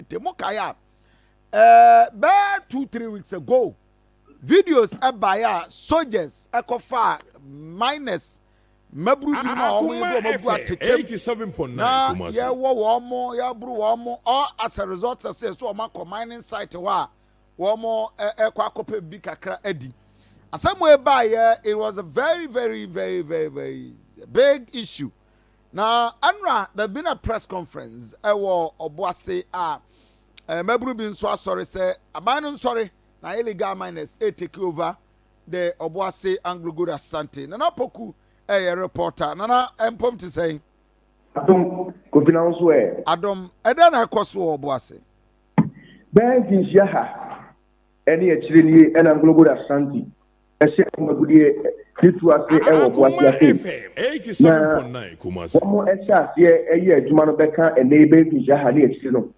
Tetteh. Mo kae a, bɛɛ 2-3 weeks ago, videos ɛbaeɛ a soldiers ɛkɔfa miners mmaburu binom a wɔn yɛ de wɔn agu atɛkyɛm na yɛwɔ wɔn mo, yɛaburu wɔn mo, all as a result sɛ so wɔn akɔ mining site hɔ a wɔn ɛkɔ akɔpɛ bi kakra adi. Asɛm wo baayɛ, it was a very, very, very, very, very big issue. Na anra there been a press conference ɛwɔ Ɔboase a mmaburu bi nso asɔre sɛ aban no nsɔre na illegal miners ɛ take over the Ɔboase Anglo Gold Asante. Nana Poku ɛyɛ reporter. Nana, mpom te sɛn? Adom, Kofi, na nso ɛ? Adom. Ɛdɛn na ɛkɔ so wɔ Ɔboase? Bɛɛ mfinhyia ha ɛne akyire nie ɛna Anglo Gold Ashanti ɛhyɛ agudeɛ ne tu ase ɛwɔ Ɔboase ase, na wɔn ɛhyɛ aseɛ ɛyɛ adwuma no bɛka ɛnɛ bɛɛ mfinhyia ha ne akyire no.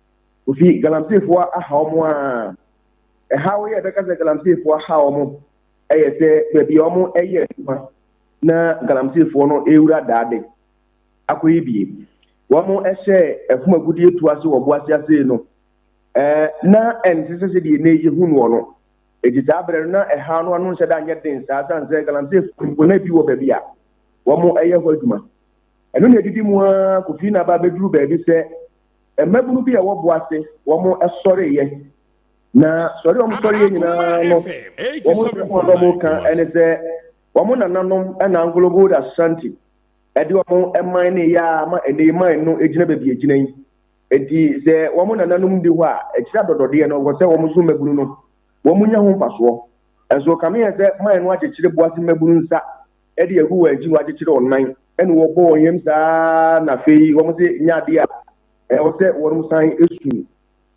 Kofi, galamseyfoɔ aha wɔn a ɛha yɛ bɛka sɛ galamseyfoɔ aha wɔn ɛyɛ sɛ baabi a wɔn ɛyɛ adwuma na galamseyfoɔ no ewura daade akɔyɛ bie. Wɔn ɛhyɛ ɛfom agudeɛ tu ase wɔ Ɔboase ase no, na ɛnte sɛ sɛdeɛ ne yɛ hu noɔ no. Eti saa abirɛ no na ɛha no ano nhyɛ da nyɛ den saa, san sɛ galamseyfoɔ mpo na bi wɔ baabi a wɔn ɛyɛ hɔ adwuma. Ɛno na edidi mu ara, Kofi, na aba abɛduru baabi sɛ mmabunu bi a ɛwɔ Boase wɔn ɛsɔreyɛ, na sɔre a wɔn sɔreyɛ nyinaa no, wɔn nsɛm a wɔn ka ɛne sɛ wɔn nananom ɛna Anglo Gold Ashanti ɛde wɔn ɛman ne yɛ ama ɛnɛ man no egyina baabi egyina yi. Eti sɛ wɔn nananom di hɔ a, ɛkyerɛ adɔdɔdeɛ no wɔ sɛ wɔn nso mmabunu no wɔn nya ho mfasoɔ. Ɛnso kame yɛ sɛ man no akyekyere Boase mmabunu nsa ɛde agu wɔn akyi na wɔakyekyere wɔn nan ɛna wɔbɔ wɔn yam saa, na afei wɔn sɛ nya adeɛ a ɛwɔ sɛ wɔn san esu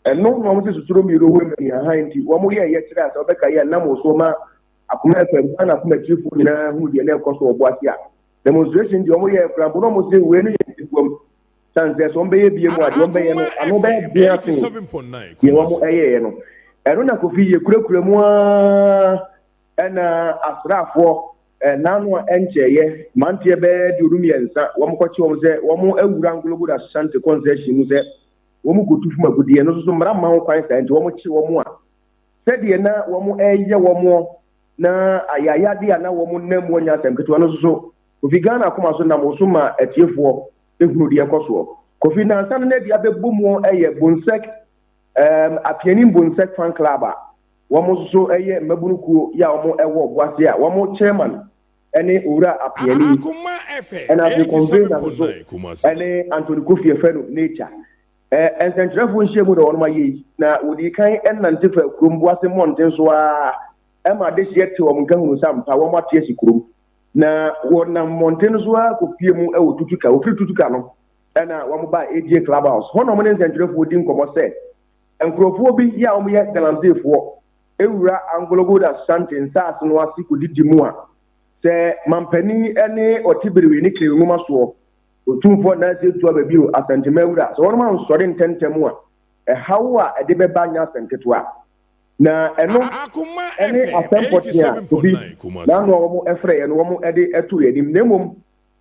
ɛno, na wɔn sɛ susuro mmienu wɔ mu ahan. Nti wɔn yɛ yɛ kyerɛ a sɛ wɔbɛka yɛ nam wɔ so ma Akoma FM, Ghana akoma akyirifoɔ nyinaa hu deɛ na ɛkɔ so wɔ Boase a demonstration deɛ wɔn yɛ krampo, na wɔn sɛ wei no yɛ ntibuam san sɛ wɔn bɛyɛ bie mu a, deɛ wɔn bɛyɛ no ano bɛyɛ den asen deɛ wɔn ɛyɛɛ no. Ɛno na, Kofi, yɛ kurakura mu aa ɛna asraafoɔ n'ano a ɛnkyɛeɛ mmeranteɛ bɛyɛ 23 wɔn kɔkye wɔn sɛ wɔn awura Anglo Gold Ashanti concession mu sɛ wɔn kɔtu fam agudeɛ no nso so mmara mma ho kwan saa. Nti wɔn kye wɔn a sɛdeɛ na wɔn ɛreyɛ wɔn na ayayade a na wɔn nam mu anya asɛm ketewa no nso so. Kofi, Ghana akoma so nam so ma atiefoɔ ehunu deɛ ɛkɔ soɔ. Kofi, nansa no n'adi abɛbɔ mu ɛyɛ Bonsek Apianim Bonsek Fan Club a wɔn nso so ɛyɛ mmabunu kuo yi a wɔn ɛwɔ Ɔboase a wɔn chairman ɛne Owura Apiani, ɛna afei convener nso ɛne Anthony Kofi ɛfɛ no Nature. Nsɛnkyerɛfoɔ nhyia mu na wɔn ayɛ yi, na wɔdi kan ɛnante fa kurom Boase mmɔnten so a ɛma adehyeɛ te wɔn nka hunu sɛ ampa wɔn ate asi kurom, na wɔnam mmɔnten so a kɔpie mu ɛwɔ Tutuka. Wɔfiri Tutuka no ɛna wɔn ba AJ Club House hɔ na wɔn ne nsɛnkyerɛfoɔ di nkɔmɔ sɛ nkurɔfoɔ bi yi a wɔyɛ galamseyfoɔ ewura Anglo Gold Ashanti nsaase no ase kɔdidi mu a sɛ mampanin ne ɔtibiriwi ne kiri nwoma soɔ Otumfoɔ Nansi Etu Aba bio Asantema wura sɛ wɔn ansɔre ntɛntɛm a, ɛhaw a ɛde bɛba nyɛ asɛm ketewa. Na ɛno ɛne asɛm pɔtee a obi n'ano a wɔn ɛfrɛ yɛ no wɔn ɛde ɛto yɛn anim. Na mmom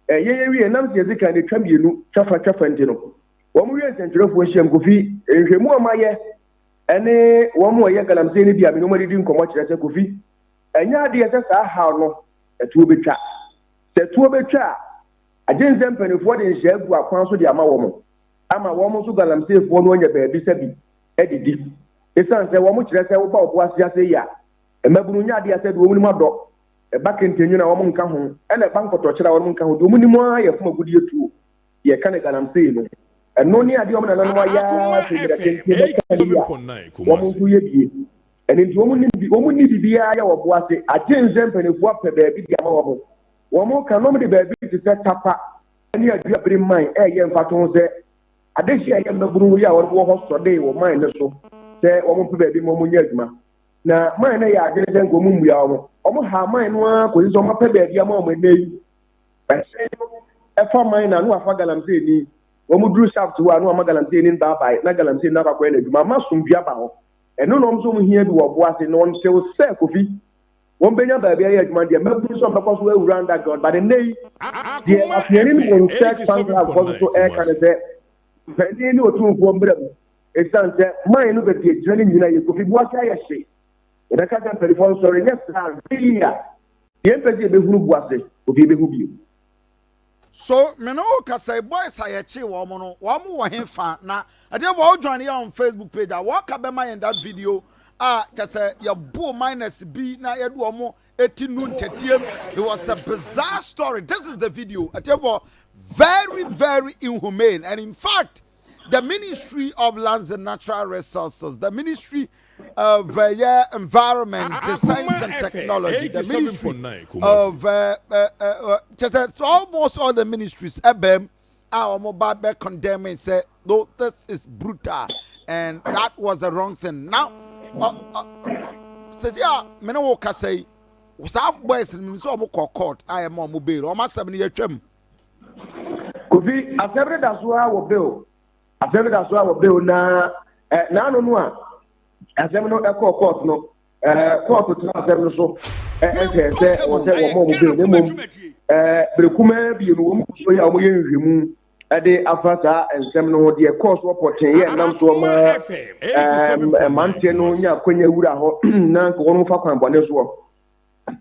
ɛyɛ yɛ wie nam sɛ yɛdze kan de twa mmienu twafa twafa nti no, wɔn wie nsɛntwerɛfoɔ nhyiam. Kofi, nhwɛmu a mayɛ ɛne wɔn a ɛyɛ galamsey no bi a mene wɔn adidi nkɔmmɔ kyerɛ sɛ, Kofi, ɛnyɛ adeɛ sɛ saa haw no ɛtuo bɛtwa. Sɛ tuo bɛtwa a, agye nsɛ mpanimfoɔ de nhyɛ agu akwan so de ama wɔn ama wɔn nso galamseyfoɔ no anya baabi sɛ bi adidi, ɛsiane sɛ wɔn kyerɛ sɛ woba Ɔbo ase ase yi a, mmabunu nyɛ adeɛ sɛ deɛ wɔn nim adɔ ɛba kentenwene a wɔn nka ho, ɛna ɛba nkɔtɔkyerɛ a wɔn nka ho. Deɛ wɔn nim ara yɛ fam agudeɛ tuo deɛ ɛka ne galamsey no. Ɛno ne adeɛ wɔn nananom ayɛ ara sɛ mmerɛ tenten bɛka ne yi a wɔn nso yɛ bie. Ɛno nti wɔn ni biribiara yɛ wɔ bo ase agye nsɛ mpanimfoɔ apɛ baabi de ama wɔn. Wɔn ka nom de baabi te sɛ Tapa ne Aduabere man ɛyɛ mfato ho sɛ adehye a ɛyɛ mmabunu yi a wɔn wɔ hɔ sɔde wɔ man no so sɛ wɔn mpɛ baabi ma wɔn nyɛ adwuma, na man no yɛ adwene sɛ nka wɔn mmua wɔn. Wɔn ha man no ara kɔsi sɛ wɔn apɛ baabi ama wɔn. Ɛnɛ yi ɛhyɛn no ɛfa man na ano afa galamsey ni, wɔn duru shaft hɔ a no ama galamsey ni baabae na galamsey no akɔyɛ n'adwuma ama asomdua ba hɔ. Ɛno na wɔn nso wɔn hia bi wɔ ɔbo ase na wɔn hyɛw sɛ, Kofi, wɔn bɛnya baabi ayɛ adwuma deɛ mmabunu nso bɛkɔ so awura underground. But nnɛ yi deɛ apiani no wɔn nsa fan club fɔ so ɛreka ne sɛ mpanin ne Otumfoɔ mmerɛ mu. Esiane sɛ man no baabi agyina no nyina yɛ Kofi Boakye ayɛ hye. Yɛbɛka sɛ mpanimfoɔ nsɔre, nyɛ saa a bere yi a yɛmpɛ sɛ yɛbɛhunu Boase, Kofi yɛbɛhu bio. So me ne wo kasa yi boys a yɛkyee wɔn no wɔn wɔ he fa na ɛdeɛ wo join yɛ on Facebook page a wɔka bɛma yɛn that video a kyɛ sɛ yɛboo minus bi na yɛde wɔn eti nu ntɛteam. It was a bizarre story. This is the video. Ɛdeɛ very very inhumane, and in fact the Ministry of Lands and Natural Resources, the Ministry of Environment, Science and Technology, the Ministry of just almost all the ministries, ɛbɛm a wɔn ba bɛ condemning say no, this is brutal and that was the wrong thing. Now, sisi a mene wo kasa yi, saa boys no sɛ wɔn kɔ court a yɛ ma wɔn bail, wɔn asɛm no yɛ twam. Kofi, asɛm no da so ara wɔ bail, asɛm no da so ara wɔ bail na n'ano no a asɛm no ɛkɔɔ court no, court tena asɛm no so ɛhwɛ sɛ wɔ sɛ wɔn a wɔn bail, na mmom bere kumaa bio no wɔn so yɛ a wɔyɛ nhwehwɛmu ɛde afa saa nsɛm no ho deɛ kɔɔ so pɔtee yɛ nam soɔ ma mmeranteɛ no nya akwanya wura hɔ na nka wɔn fa kwan bɔne soɔ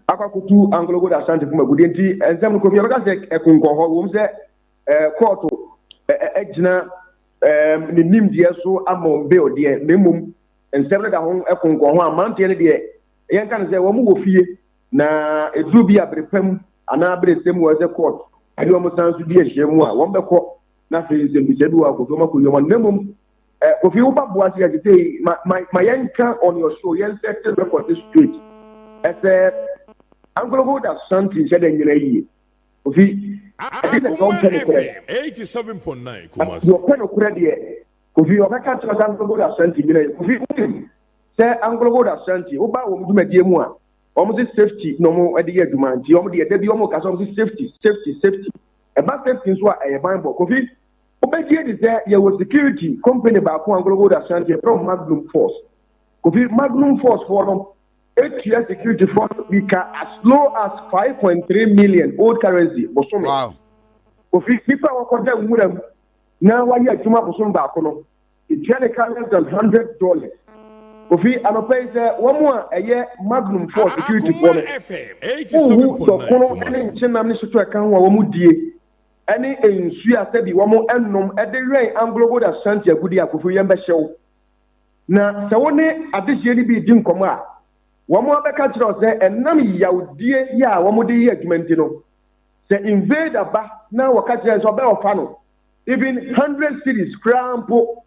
akɔ akɔtu AngloGold Ashanti fom agudeɛ. Nti nsɛm no, Kofi, yɛbɛka sɛ ɛkonkɔn hɔ wɔm sɛ kɔɔto agyina ne nimdeɛ so ama wɔn bail deɛ, na mmom nsɛm no da ho ɛkonkɔn ho a mmeranteɛ no deɛ, yɛnka no sɛ wɔn wɔ fie na eduru bi a bere pam anaa bere sɛm wɔ sɛ court ɛde wɔn san so di ahyia mu a wɔn bɛkɔ na afei nsɛmbisa bi wɔ akɔfi wɔn akɔ yɔn. Na mmom Kofi, woba boa se yɛ sɛ ma yɛnka on your show, yɛn set record straight ɛsɛ AngloGold Ashanti nhyɛ dɛ nyina yie. Kofi, ɛdi sɛ ɔmpɛ nokorɛ, deɛ ɔpɛ nokorɛ deɛ, Kofi, ɔbɛka kyerɛ sɛ AngloGold Ashanti nyina yie. Kofi, wonim sɛ AngloGold Ashanti, woba wɔn dwumadie mu a, wɔn sɛ safety na wɔn de yɛ adwuma, nti wɔn deɛ da bi wɔn kasa, wɔn sɛ safety, safety, safety. Ɛba safety nso a, ɛyɛ ban bɔ. Kofi, wobɛgye di sɛ yɛwɔ security company baako, AngloGold Ashanti, yɛfrɛ Magnum Force. Kofi, Magnum Force foɔ no etua security force bi ka as low as 5.3 million old currency bosome. Kofi, nipa a wɔkɔda nwura mu na wayɛ adwuma bosom baako no, etua ne ka less than $100. Kofi, anɔpɛ yi sɛ wɔn a ɛyɛ Magnum Force security foɔ no, wohu dɔkono ne nkyenam ne soto ɛka ho a wɔn die ɛne nsuo a sɛbi wɔn ɛnom ɛde wɛn AngloGold Ashanti agudi a, Kofi, yɛn bɛhyɛw na sɛ wo ne adehyeɛ no bi di nkɔmɔ a, wɔn abɛka kyerɛ wo sɛ ɛnam yawdie yi a wɔn de yɛ adwuma nti no, sɛ invader ba na wɔka kyerɛ sɛ ɔbɛ ɔfa no even 100 cedis koraa mpo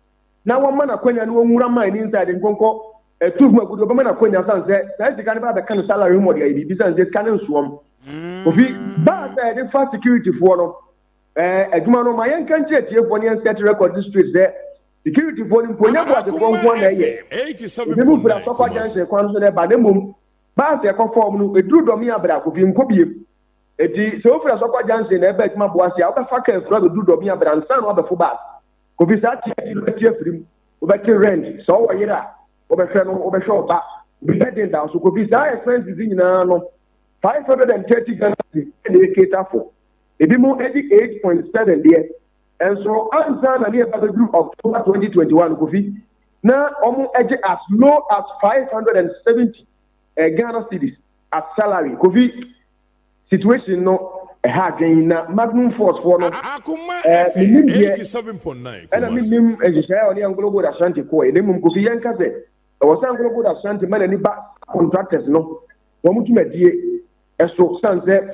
na wɔma n'akwanya no wɔnwura mine inside nkonkɔ ɛtu hu agudi, ɔbɛma n'akwanya san sɛ saa sika no ba bɛka no salary mu, ɔde ayɛ biribi san sɛ sika no nsoɔm. Kofi, baa sɛ yɛde fa security foɔ no adwuma no, ma yɛnka nkyerɛ tiefoɔ ne yɛn set record straight sɛ security foɔ no mpo nyɛ boasefoɔ nko na ɛyɛ. Ebi mu fira Sɔkwa Junction kwan so na ɛba, na mmom baasi ɛkɔ fɔm no eduru Dɔmi Abira, Kofi, nkɔ biem. Eti sɛ ofira Sɔkwa Junction na ɛbɛ adwuma Boase a, wobɛfa kaa fura bɛduru Dɔmi Abira nsa na wabɛfo baasi. Kofi, saa tie ti no bɛte afiri mu, wobɛte rent, sɛ ɔwɔ yere a wobɛhwɛ no, wobɛhwɛ ɔba obi bɛden da so. Kofi, saa expenses nyinaa no, 530 Ghana cedis ɛna ɛcater for ebi mu ɛdi 8.7 deɛ. Nso ansa na ne yɛba bɛduru October 2021, Kofi, na wɔn agye as low as 570 Ghana cedis as salary. Kofi, situation no ɛha adwen na Magnum Force foɔ no, menim deɛ ɛna menim nhyehyɛeɛ a ɔne AngloGold Ashanti kɔɛ, na mmom Kofi, yɛnka sɛ ɛwɔ sɛ AngloGold Ashanti ma n'ani ba contractors no wɔn dwumadie ɛso, san sɛ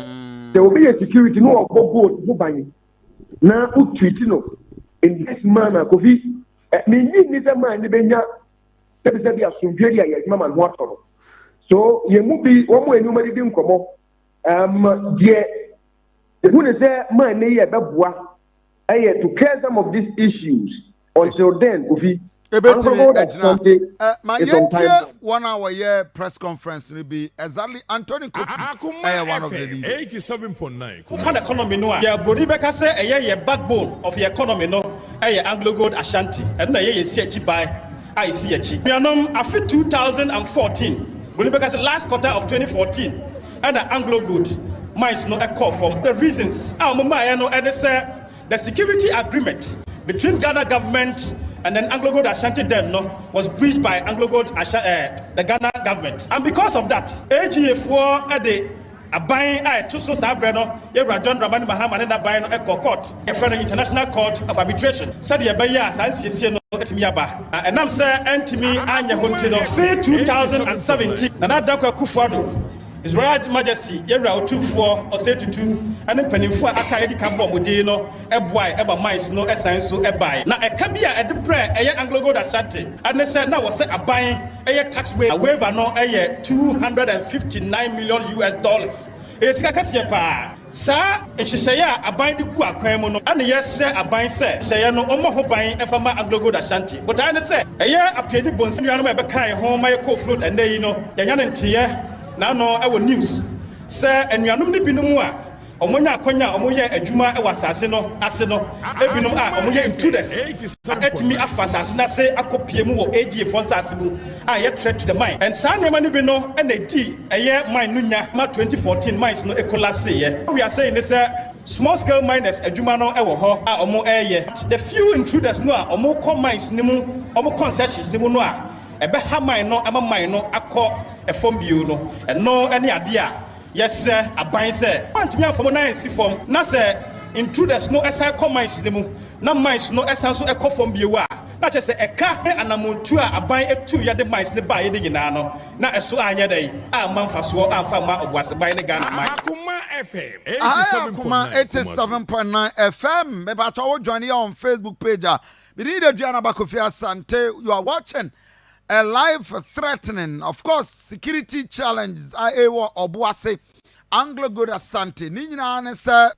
sɛ obi yɛ security na ɔbɔ gold ho ban na wotreat no in this manner, Kofi, menyi nni sɛ man ne bɛnya sɛbisɛbi asomdwe de ayɛ adwuma ma ne ho atɔ no. So yɛn mu bi wɔn mu enwuma didi nkɔmɔ deɛ ehu ne sɛ man ne yɛ bɛboa ɛyɛ to clear some of these issues. Until then, Kofi, Ebetumi agyina ma yɛntie wɔn a wɔyɛ press conference no bi. Exactly, Anthony Kofi ɛyɛ one of the leaders. Woka economy no a, yɛ buroni bɛka sɛ ɛyɛ yɛ backbone of yɛ economy no ɛyɛ AngloGold Ashanti. Ɛno na ɛyɛ yɛn si akyi ban a ɛsi akyi. Nuanom, afe 2014, buroni bɛka sɛ last quarter of 2014, ɛna AngloGold mines no ɛkɔɔ fam. The reasons a wɔn maaeɛ no ɛne sɛ the security agreement between Ghana government And then AngloGold Ashanti then no was breached by AngloGold Asha eh, the Ghana government. And because of that, AGA foɔ de aban a ɛto so saa berɛ no, Yɛwura John Dramani Mahama ne n'aban no kɔɔ court, yɛfrɛ no International Court of Arbitration, sɛdeɛ ɛbɛyɛ a saa nsiesie no atumi aba. Na ɛnam sɛ antumi anyɛ hɔ nti no, firi 2017, Nana Dankwa Akufo-Addo, His Royal Majesty Yɛwura Otumfoɔ Osei Tutu ne mpanimfoɔ a aka a yɛadi kan bɔɔ mo din no boae ma mines no san nso bae. Na ɛka bi a ɛde brɛɛ ɛyɛ AngloGold Ashanti ne sɛ na wɔ sɛ aban yɛ tax waiver no yɛ 259 million US dollars. Ɛyɛ sika kɛseɛ paa. Saa nhyehyɛeɛ a aban de gu akwan mu no na yɛsrɛ aban sɛ nhyehyɛeɛ no ɔmmɔ ho ban mfa mma AngloGold Ashanti. Botaeɛ ne sɛ ɛyɛ Apiani Bonsu nuanom a ɛbɛkaa yɛn ho ma yɛkɔɔ float ɛnnɛ yi no yɛanya no nteeɛ n'ano wɔ news sɛ anuanom no binom a wɔanya akwanya a wɔyɛ adwuma wɔ asase no ase no binom a wɔyɛ intruders atumi afa asase no ase akɔpie mu wɔ AGA foɔ nsase mu a ɛyɛ threat to the mine and saa nneɛma no bi no na ɛdii ɛyɛ mine no nya ma 2014 mines no collapse yɛ. What we are saying ne sɛ small scale miners adwuma no wɔ hɔ a wɔn reyɛ, the few intruders no a wɔn kɔ mines no mu, wɔn concessions no mu no a ɛbɛha mine no ama mine no akɔ fam bio no, ɛno ne adeɛ a Yɛsrɛ aban sɛ wɔantumi amfa wɔn nan ansi fam na sɛ intruders no san kɔ mines no mu na mines no san nso kɔ fam bio a, na kyerɛ sɛ ɛka ne anammɔntuo a aban tuiɛ de mines no baeɛ no nyinaa no, na ɛso anyɛ dɛn amma mfasoɔ amfa amma Obuaseban ne Ghana man. Akoma FM Aha yɛ Akoma 87.9 Kumasi. 87.9 FM. Mepakyɛ wo join yɛ on Facebook page a. Me din de Aduana Bakofi Asante. You are watching A life threatening, of course, security challenges a ɛwɔ Ɔboase, Anglo Gold Asante, ne nyinaa ne sɛ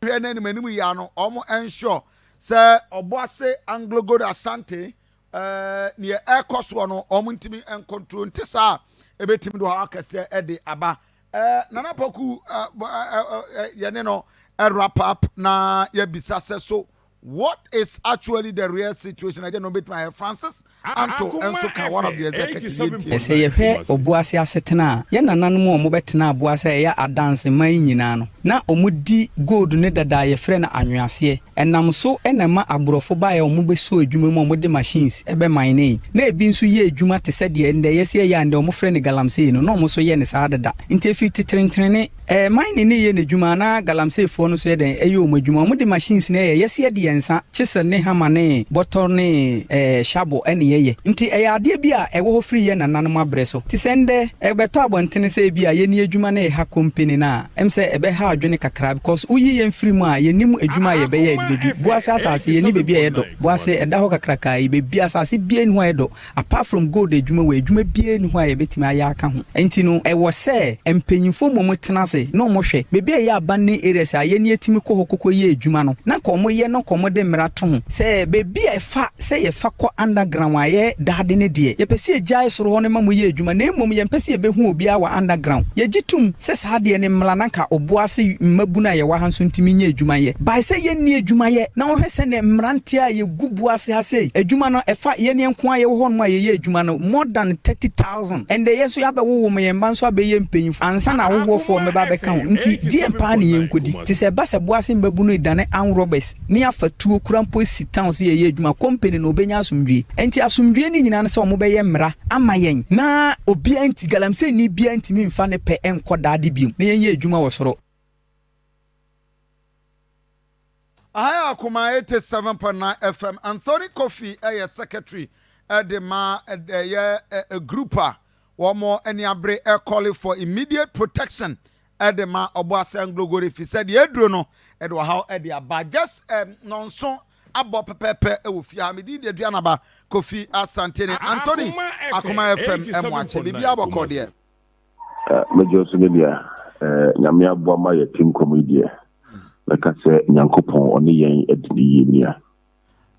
hwɛ n'anim anim yi ano, wɔn ensure sɛ Ɔboase Anglo Gold Asante ɛɛ neɛ ɛrekɔ soɔ no wɔn ntumi nkontrol nte saa ebetumi de ɔhaw akɛseɛ ɛde aba ɛɛ Nana Poku ɛɛ yɛne no wrap up na yɛbisa sɛ so What is actually the real situation ɛdeɛ na ɔbɛtumi ayɛ Francis Anto Akoma nso ka one of the FM executive yɛntie no. Sɛ 87.9 yɛhwɛ Kumasi. Obuasi asetena a, yɛn nananom a wɔbɛtenaa Aboase a ɛyɛ Adanse man yi nyinaa no, na wɔdi gold no dada a yɛfrɛ no anweaseɛ. Ɛnam so na ɛma aborɔfo baeɛ a wɔbɛsɔɔ adwuma mu a wɔde machines bɛminee. Na ebi nso yɛ adwuma te sɛ deɛ nnɛ yɛsi yɛ a nnɛ wɔfrɛ no galamsey no, na wɔn nso yɛ no saa dada. Nti ɛfiri teterentenene. Ɛɛ mining no yɛ n'adwuma na galamsey foɔ no nso yɛ dɛn ɛyɛ wɔn adwuma. Wɔn de machines no yɛ, yɛse yɛde yɛn nsa, chisel ne hammer ne bɔtɔ ne ɛɛ shovel ɛna yɛyɛ. Nti ɛyɛ adeɛ bi a ɛwɔ hɔ firi yɛn nananom abrɛ so. Nti sɛ ndɛ ɛbɛtɔ abɔntene sɛ ebi a yɛnni adwuma na yɛha company no a, ɛm sɛ ɛbɛha adwene kakra because woyi yɛn firi mu a yɛnnim adwuma a yɛbɛyɛ a yɛde bɛdi. Boase asase yɛnni baabi a ɛyɛ dɔ. Boase ɛda hɔ kakrakaa yi, baabi asase biara nni hɔ a ɛyɛ dɔ. Apart from gold adwuma wei, adwuma biara nni hɔ a yɛbɛtumi ayɛ aka ho. Nti no, ɛwɔ sɛ mpanyimfoɔ mmom tena ase na wɔhwɛ baabi a ɛyɛ abandoned areas a yɛn yɛtumi kɔ hɔ kɔkɔ yɛ adwuma no, na nka wɔyɛ na nka wɔde mmara to ho sɛ baabi a ɛfa sɛ yɛfa kɔ underground a ɛyɛ daade no deɛ, yɛpɛ sɛ yɛgyae soro hɔ no ma moyɛ adwuma na mmom yɛmpɛ sɛ yɛbɛhu obiara wɔ underground. Yɛgye tom sɛ saa deɛ no mmara na nka Obuase mmabunu a yɛwɔ ha nso ntumi nyɛ adwuma nyɛ. By sɛ yɛnni adwuma yɛ na wohwɛ sɛdeɛ mmeranteɛ a yɛgu Obuase ha sei, adwuma no ɛfa yɛn yɛn nko ara yɛwɔ hɔnom a yɛyɛ adwuma no more than 30,000. Ɛndɛ yɛn nso yɛabɛwowo ma yɛn mma nso abɛyɛ mpanyinfoɔ ansa na ahohoɔfoɔ mmɛba abɛka ho. Nti deɛn paa ne yɛnkɔdi? Nti sɛ ɛba sɛ Boase mmabunu redane armed robbers ne yɛafa tuo kura mpo asi town sɛ yɛyɛ adwuma, company no ɔbɛnya asomdwoeɛ. Nti asomdwoeɛ no nyinaa ne sɛ wɔbɛyɛ mmara ama yɛn na obiara nti, galamseyni biara ntumi mfa ne pɛ nkɔ daade bio na yɛnyɛ adwuma wɔ soro. Aha yɛ Akoma 87.9 FM. Anthony Kofi yɛ secretary de ma ɛyɛ group a wɔn ani abere calling for immediate protection de ma Ɔboase Anglogori fi sɛ deɛ aduro no de ɔhaw de aba. Just nɔnso abɔ pɛpɛɛpɛ wɔ fie ha. Me din de Aduanaba Kofi Asante ne Anthony Akoma Akoma FM FM Mmoakye. Biribiara 87.9 bɔkɔ Kumasi. deɛ. Mɛgye wo so me nua. Nyame aboa ma yɛte nkɔm yi deɛ, mɛka sɛ Nyankopɔn ɔne yɛn adi no yie nua.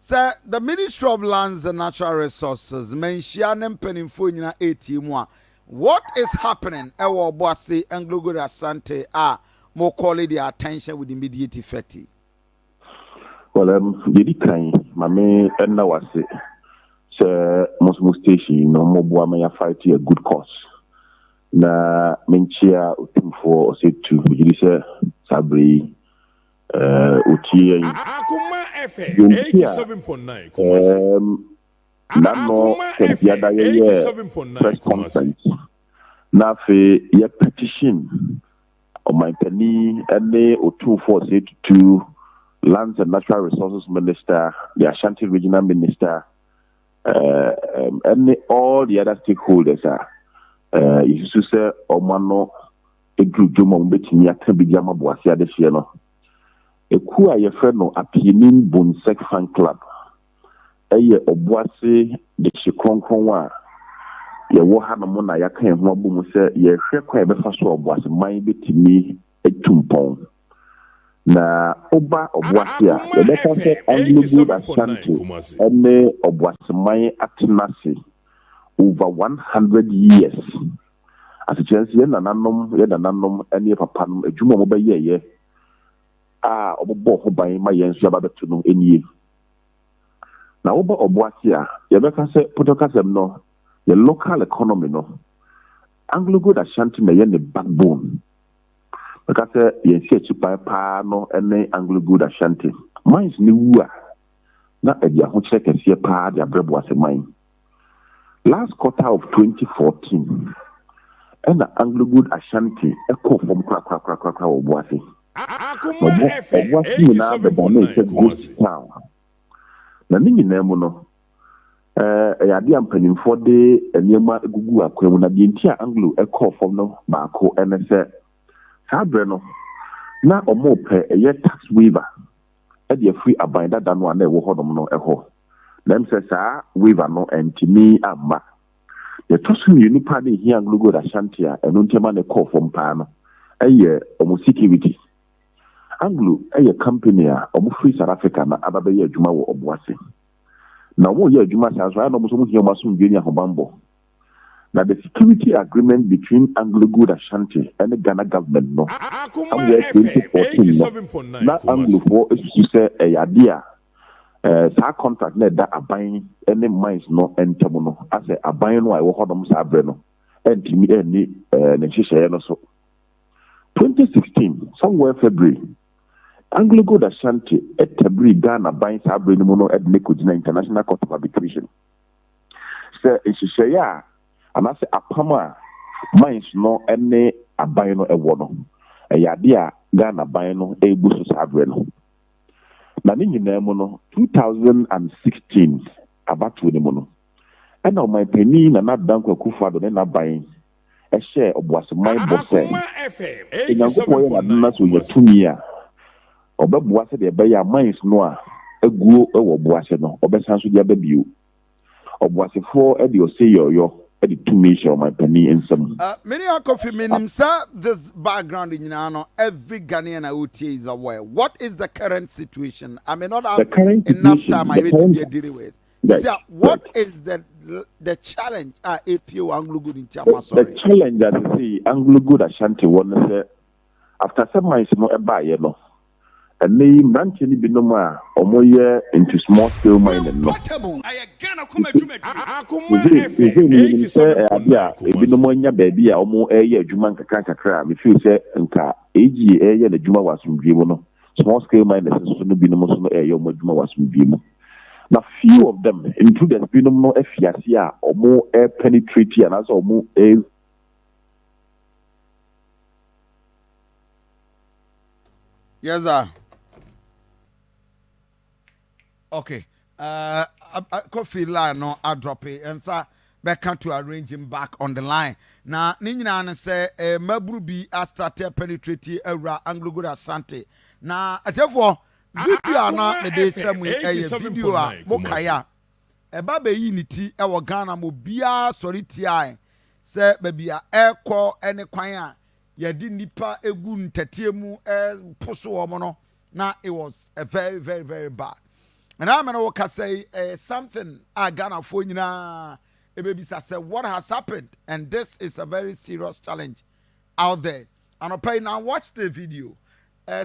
Sɛ the Ministry of Lands and Natural Resources manhyia ne mpanimfoɔ nyina ɛretie mu a, what is happening ɛwɔ Obuasi, Anglo-Gold Asante a mo calling their attention with immediate effect yi? Well, deɛ ɛdi kan, ma me nna wo ase sɛ mo nso mo station yi no moboa ma yɛafight a good cause. Na menkyea Otumfoɔ Ɔsɛtu, megye di sɛ saa berɛ yi. Ɔtie yɛn. Deɛ nti a N'ano Kwasiada yɛyɛɛ press conference na afei yɛ petition Ɔmanpanin ne Otumfoɔ Osei Tutu, Lands and Natural Resources Minister, the Ashanti Regional Minister, ne all the other stakeholders a yɛsusu sɛ wɔn ano duru dwom a wɔbɛtumi aka bi de ama Boase adehyeɛ no. Ekuo a yɛfrɛ no Apienin Bonsek Fan Club yɛ Ɔboase dehye kronkron a yɛwɔ hanom na yɛaka yɛn ho abɔ mu sɛ yɛrehwɛ kwan a yɛbɛfa so a Ɔboase man bɛtumi atu mpɔn. Na woba Ɔboase a, yɛbɛka sɛ Anglo Gold Ashanti ne Ɔboase man atena ase over 100 years. Asekyerɛ ne sɛ yɛn nananom, yɛn nananom ne yɛn papanom adwuma a wɔbɛyɛeɛ a wɔbɔɔ ho ban ma yɛn nso yɛaba abɛto no nie. Na woba Ɔboase a, yɛbɛka sɛ pɔtɔkasɛm no, yɛn local economy no, Anglo Gold Ashanti na ɛyɛ ne backbone. Mɛka sɛ yɛn siakyipan paa no ne Anglo Gold Ashanti. Mines no wu a, na ɛde ahokyerɛ kɛseɛ paa de abrɛ Boase man. Last quarter of 2014 ɛna Anglo Gold Ashanti kɔɔ fam korakorakorakora wɔ Ɔboase. Na Ɔboase nyinaa bɛdanee sɛ ghost town. Na ne nyinaa mu no, ɛyɛ adeɛ a mpanimfoɔ de nneɛma gugu akwan mu. Na deɛ nti a Anglo kɔɔ fam no baako ne sɛ, saa berɛ no, na wɔrepɛ ɛyɛ tax waiver de afiri aban dada no a na ɛwɔ hɔnom no hɔ. Na ɛm sɛ saa waiver no antumi amma. Deɛ ɛtɔ so mmienu paa na ɛhia Anglo Gold Ashanti a ɛno nti ɛma no kɔɔ fam paa no yɛ wɔn security. Anglo yɛ company a wɔfiri South Africa na aba bɛyɛ adwuma wɔ Obuasi. Na wɔreyɛ adwuma saa nso ayɛ na wɔn nso wɔhia wɔn asomdwoeɛ ne ahobammɔ. Na the security agreement between Anglo Gold Ashanti ne Ghana government no somewhere 2014 no, na Anglofoɔ susu sɛ ɛyɛ adeɛ a saa contract no a ɛda aban ne mines no ntam no, asɛ aban no a ɛwɔ hɔnom saa berɛ no antumi anni ne nhyehyɛeɛ no so. 2016 somewhere February, Anglo Gold Ashanti tabirii Ghana ban saa berɛ no mu no de no kɔgyina International Court of Arbitration sɛ nhyehyɛeɛ a anaasɛ apam a mines no ne aban no wɔ no, ɛyɛ adeɛ a Ghana ban no rebu so saa berɛ no. Na ne nyinaa mu no, 2016 abatoɔ no mu no, ɛna Ɔmanpanin Nana Addo Dankwa Akufo-Addo ne n'aban hyɛɛ Ɔboaseman bɔ sɛ, sɛ Nyankopɔn yɛ n'adom na sɛ ɔnya tumi a, ɔbɛboa sɛdeɛ ɛbɛyɛ a mines no a aguo wɔ Ɔboase no, ɔbɛsan so de aba bio. Ɔboasefoɔ de ɔseyɔyɔ de tumi hyɛ ɔmanpanin nsam. Me nua Kofi, menim sɛ this background nyinaa no every Ghanaian a wotie is aware. What is the current situation? I may not have The current enough situation, time a the yɛbɛtumi current, adiri with. right, Sisi a, what right. is the challenge a epie wɔ Anglo Gold nti a mo The asɔre? challenge a sesei Anglo Gold Ashanti wɔ ne sɛ after sɛ mines no baeɛ no, ɛnnɛ yi mmeranteɛ no binom a wɔyɛ into small scale mining no, Seesei seesei no yɛnim sɛ ɛyɛ adeɛ a ebinom anya baabi a wɔreyɛ adwuma nkakrankakra a me feel sɛ nka AG reyɛ n'adwuma wɔ asomdwoeɛ mu no, small scale miners nso no binom nso no reyɛ wɔn adwuma wɔ asomdwoeɛ mu. Na few of them, intruders binom no afi aseɛ a wɔrepenetrate anaasɛ wɔn Yes sir. Okay. Kofi line no adrɔpe nsa bɛka to arrange him back on the line. Na ne nyinaa no sɛ eh, mmaburu bi astate penetrate awura Anglo Gold Asante. Na atiefoɔ video a na mede kyerɛ mu yi ɛyɛ video a mokae a ɛba bɛyi ne ti wɔ Ghana ma obiara sɔre tiae sɛ baabi a ɛrekɔ ne kwan a yɛde nnipa gu ntɛteɛ mu po so wɔn no na it was a very very very bad. Ɛna amena wɔ kasa yi ɛyɛ something a Ghanafoɔ nyinaa ɛbɛbisa sɛ what has happened and this is a very serious challenge out there. Anɔpa yi now watch the video.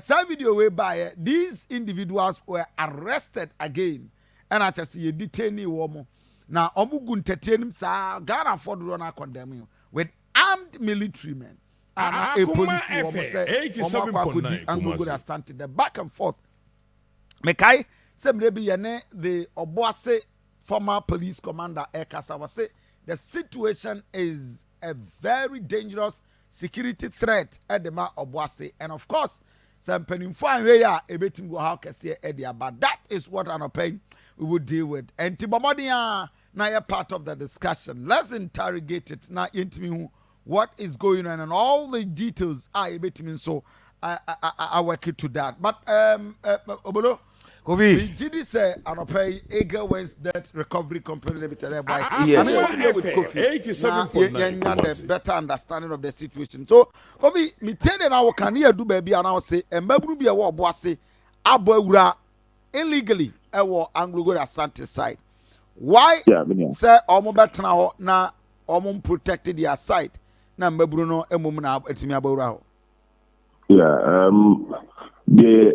Saa video wei baeɛ these individuals were arrested again ɛna kyɛ sɛ yɛ detainee wɔn na wɔn gu ntɛteɛ nim saa Ghanafoɔ dodoɔ no akɔndɛm with armed military men. a na ɛpolisi wɔn sɛ wɔn akɔ akɔdi Anglo-Gold Asante, the back and forth. Mekae sɛ mmerɛ bi yɛne the Ɔboase former police commander ɛkasa, wɔse the situation is a very dangerous security threat ɛde ma Ɔboase, and of course sɛ mpanimfoɔ anhwɛ yi a, ɛbɛtumi wɔ haw kɛseɛ ɛde aba. That is what anɔpɛ yi we will deal with. Ɛnti bɔ mmɔden a na yɛ part of the discussion. Let's interrogate it na yɛntumi hu what is going on and all the details a yɛbɛtumi nso I work it to that. But Obolo, Kofi. Megye di sɛ anɔpɛ yi Eagle Wings Debt Recovery Company Limited ɛboa. Yes. I with Kofi na yɛnya the better understanding of the situation. So Kofi, metie de na woka ne yɛdu baabi a na wo se mmabunu bi a ɛwɔ ɔbo ase abɔ awura illegally ɛwɔ Anglo-Gold Asante side. Why Yeah, me nua. sɛ ɔmo bɛtena hɔ na ɔmo protect their side na mmabunu no mmom na atumi abɔ awura hɔ? Yeah, deɛ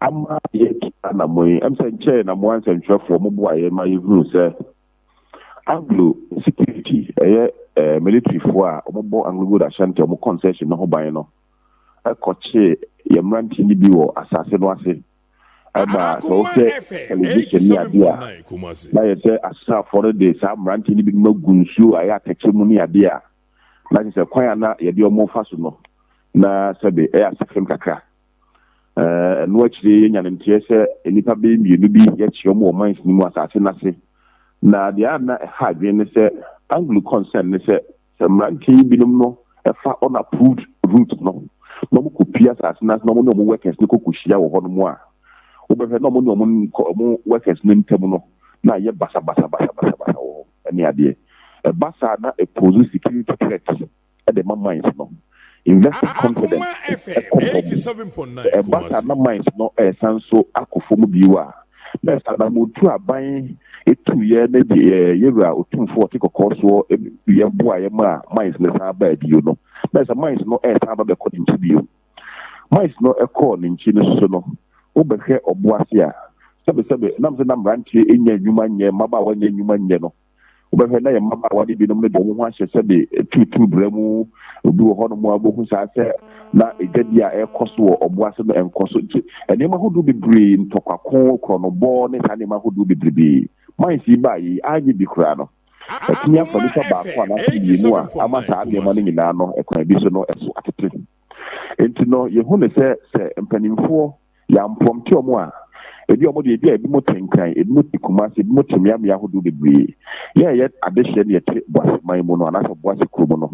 ama yɛtu anamɔ yi, ɛm sɛ nkyɛn na mo ansɛntwerɛfoɔ mo boa yɛ ma yɛhunu sɛ Anglo security, ɛyɛ militaryfoɔ a wɔbɔ Anglo Gold Ashanti ɔmo concession no ho ban no, ɛkɔkyee yɛn mmeranteɛ no bi wɔ asase no ase. Ɛma sɛ wohwɛ television ne adeɛ a, na yɛ sɛ asraafoɔ no de saa mmeranteɛ no bi nom agu nsuo a ɛyɛ atɛkyɛ mu ne adeɛ a, na kyerɛ sɛ kwan a na yɛde ɔmo fa so no na sɛbe ɛyɛ ase fam kakra. Ɛno akyire yɛnya no nteɛ sɛ nnipa bɛyɛ mmienu bi yɛkye ɔmo wɔ mines no mu asase no ase. Na deɛ a na ɛha adwene ne sɛ Anglo concern ne sɛ mmeranteɛ yi binom no ɛfa unapproved route no na ɔmo kɔpie asase no ase na ɔmo ne ɔmo workers no kɔkɔhyia wɔ hɔ nom a, wobɛhwɛ na ɔmo ne ɔmo workers no ntam no na ayɛ basabasabasabasa wɔ hɔ ɛne adeɛ. Ɛba saa na ɛpose security threat ɛde ma mines no, investor confidence ɛkɔ fam. Ɛba saa na mines no ɛsan so akɔ fam bio a, na ɛsɛ anamotu aban etuyɛ ne deɛ yɛwura Otumfoɔ ɔte kɔkɔɔ soɔ yɛ boa yɛ ma mines no san baa bio no, na ɛsɛ mines no ɛsan ba bɛkɔ ne nkyi bio. Mines no ɛkɔɔ ne nkyi no soso no, wobɛhwɛ ɔbo ase a, sɛbesɛbe nam sɛ na mmeranteɛ nya nnwuma nyɛ, mmabaawa nya nnwuma nyɛ no, wobɛhwɛ na yɛ mmabaawa no binom no de wɔn ho ahyɛ sɛbe tuutuu brɛ mu. Obi wɔ hɔnom a wobɛhu saa sɛ na edwadi a ɛrekɔ so wɔ ɔbo ase no ɛnkɔ so, nti nneɛma ahodoɔ bebree, ntɔkwako, korɔnobɔ ne saa nneɛma ahodoɔ bebree. Mines yi baa yi anyɛ bi koraa no, ɛtumi afa nipa baako anaasɛ mmienu a ama saa nneɛma no nyinaa no ɛkwan bi so no ɛso atete. Nti no yɛhu ne sɛ mpanimfoɔ yɛampɔmte ɔmo a, ebi ɔmo deɛ, ebi a ebi mo te Nkran, ebi mo te Kumase, ebi mo te mmeammea ahodoɔ bebree. Yɛn a yɛ adehyɛ ne yɛte Boaseman mu no anaasɛ Boase kurom no,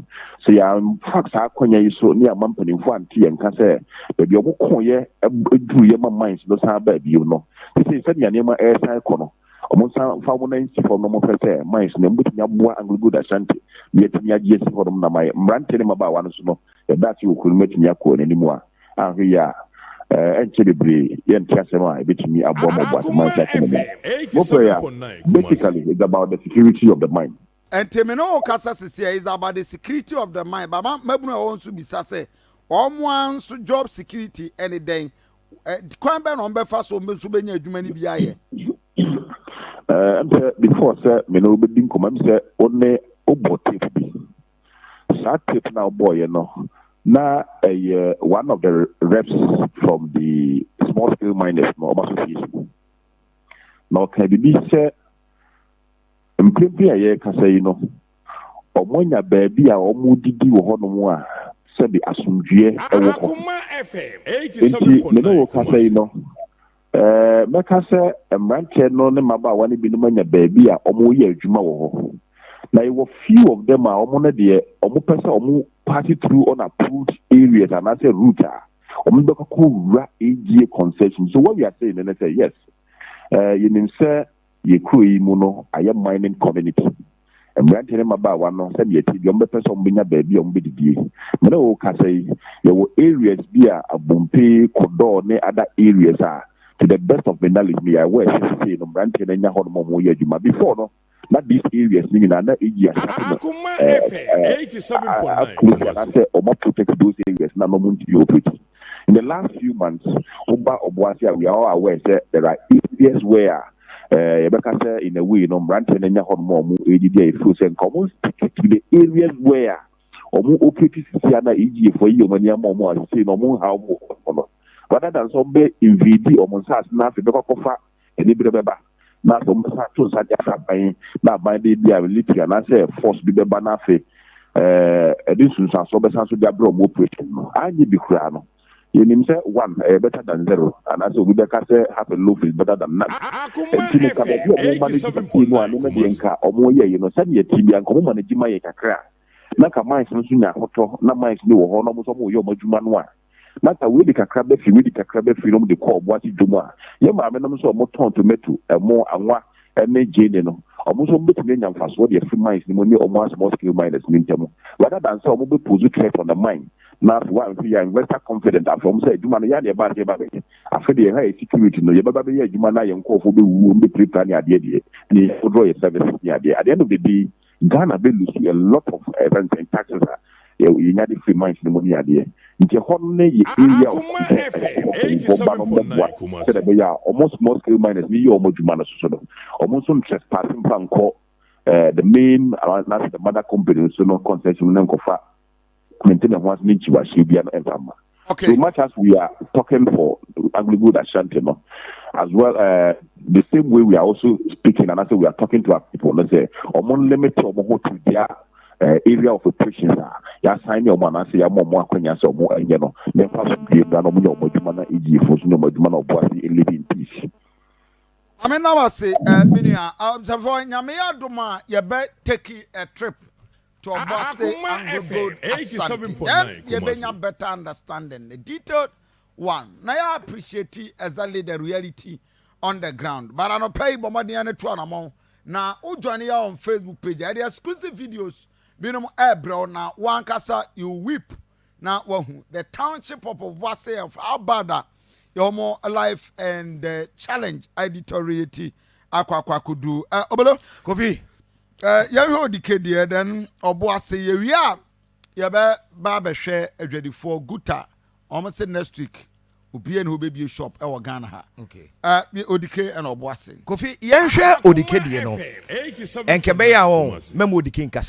sɛ yɛamfa saa akɔnya yi so ne ama mpanimfoɔ ante yɛn nka sɛ baabi a ɔmo koeɛ eduru yɛ ma mines no san baa bio no, sɛ sɛnea nneɛma ɛresan kɔ no, ɔmo nsa fa ɔmo nan si fam na ɔmo fɛ sɛ mines no ɔmo betumi aboa Anglo Gold Ashanti na yɛtumi agye asi hɔnom na ma mmeranteɛ ne mmabaawa no so no yɛda ase wɔ kuro no mu atumi akɔ n'anim a, ahwɛ yi a ɛnkyɛ bebree yɛnte asɛm a ebetumi aboa ma ɔbɔ aseman si akɔ n'anim. Mopɛ a, basically it's about the security of the mine. Nti me ne wo kasa sisi is about the security of the mine. Bama mmabunu a wɔn nso bisa sɛ wɔn ara nso job security ɛne dɛn, kwan bɛn na wɔn bɛfa so wɔn nso bɛnya adwuma no bi ayɛ? Ɛm sɛ before sɛ me ne wo bɛdi nkɔmmɔ, ɛm sɛ wo ne wobɔ tape bi. Saa tape na wobɔɔyɛ no na ɛyɛ one of the reps from the small scale miners no ɔmo association, na ɔka biribi sɛ mprempren a yɛrekasa yi no, ɔmo anya baabi a ɔmo didi wɔ hɔnom a sɛbi asomdwoeɛ ɛwɔ hɔ. Nti me ne wo kasa yi no, mɛka sɛ mmeranteɛ no ne mmabaawa no binom anya baabi a ɔmo yɛ adwuma wɔ hɔ, na yɛwɔ few of them a ɔmo no deɛ, ɔmo pɛ sɛ ɔmo pass through unapproved areas anaasɛ route a ɔmo bɛkɔ kɔ wura AGA concession. So what we are saying ne sɛ, yes, yɛnim sɛ yɛ kuro yi mu no ayɛ mining community. Mmeranteɛ ne mmabaawa no, sɛdeɛ ɛte bi, ɔmo bɛpɛ sɛ ɔmo bɛnya baabi a ɔmo bɛdidie. Mene wo kasa yi, yɛwɔ areas bi a Abompe, Kodɔɔ ne other areas a, to the best of my knowledge, me aware sɛ sesei no mmeranteɛ no anya hɔ nom a ɔmo yɛ adwuma. Before no na these areas no nyinaa na ɛyi asase no aclose anaasɛ ɔmo protect those areas na ɔmo ntumi operate. In the last few months, woba Ɔboase a, we are all aware sɛ there are areas where yɛbɛka sɛ in a way no mmeranteɛ no anya hɔ nom a ɔmo ɛdidi a yɛfeel sɛ nka ɔmo stick to the areas where wɔn operate sisi a na EGA foɔ ayi wɔn ani ama wɔn a sisei no wɔn nhaw wɔn wɔ hɔ no, rather than sɛ wɔn bɛ invade wɔn nsaase na afei bɛkɔ akɔfa anibere bɛba na afei wɔn bɛsan ato nsa de afrɛ aban na aban de bi a military anaasɛ force bi bɛba na afei ɛɛ ɛde nsunsuansoɔ bɛsan so de abrɛ wɔn operation no anyɛ bi koraa no. Yɛnim sɛ one ɛyɛ better than zero anaasɛ obi bɛka sɛ half a loaf is better than none. Nti no nka baabi a wɔn manage kakra no a nneɛma deɛ nka wɔn yɛ yi no sɛdeɛ ɛte biara nka wɔn manage ma yɛ kakra na nka mines no nso nya ahotɔ na mines no wɔ hɔ na wɔn nso wɔn yɛ wɔn adwuma no a na nka wei de kakra bɛfiri wei de kakra bɛfiri na wɔn de kɔ ɔbo ase dwom a yɛ maame nom nso a wɔtɔn tomato ɛmo anwa ne gyeene no, wɔn nso wɔbɛtumi anya mfasoɔ de afiri mines no mu ne wɔn a small scale miners no ntam rather than sɛ wɔbɛ pose threat on the mine na afei wɔanhwɛ yie a investor confident afei wɔn sɛ adwuma no yɛ a na yɛbaa sɛ yɛba bɛyɛ afei deɛ yɛha yɛ security no yɛbɛba bɛyɛ adwuma no a yɛn nkurɔfoɔ bɛwuwu wɔn bɛpirapira ne adeɛ deɛ ne yɛ withdraw yɛ services ne adeɛ. At the end of the day, Ghana bɛ lose a lot of ɛfɛn sɛn taxes a yɛnya de firi mines no mu ne adeɛ. Nti ɛhɔ no ne yɛ area of concern ɛsɛ mpanyinfoɔ ba no wɔn boa sɛdeɛ ɛbɛyɛ a wɔn small scale miners ne yɛ wɔn adwuma no soso no wɔn nso ntrespass mfa nkɔ eh, the main anaasɛ the mother company nso no concession no nkɔfa mente ne ho ase ne nkyiwahyɛ bia no ɛmfa mma. So much as we are talking for AngloGold Ashanti no, as well uh, the same way we are also speaking and I say we are talking to our people no sɛ ɔmo limit ɔmo ho to their area of operations a yɛasan ne ɔmo anaasɛ yɛama ɔmo akwanya sɛ ɔmo ɛnyɛ no na ɛmfa so due bra na ɔmo nyɛ ɔmo adwuma na egyiyefo nso nyɛ ɔmo adwuma na ɔbo ase live in peace. Maame na wase eh, me nua abusafo nyame yɛ adom a yɛbɛ take a trip to Ɔboase Akoma Anglo Gold FM Ashanti then 87.9 yɛbɛnya Kumasi. better understanding the detailed one na yɛ appreciate exactly the reality on the ground but anɔpa yi bɔ mmɔden ne to anamɔn na wo join yɛ on Facebook page ɛde exclusive videos binom ɛɛbrɛ wo na wankasa you weep na wahu the township of Obuasi of how bad a yɛ wɔn life and the challenge deteriorate akɔ akɔ akɔdu ɛ obolo. Kofi. Ɛ yɛhwɛ odike deɛ then Obuasi yɛwie a yɛbɛ ba abɛhwɛ adwadifoɔ guta wɔn se next week obiara ne hɔ bɛbie shop ɛwɔ Ghana ha. Okay. Ɛ odike ɛna Obuasi. Kofi, yɛnhwɛ odike deɛ no. Ɛnkɛ bɛyɛ a wɔn mɛma odike nkasa.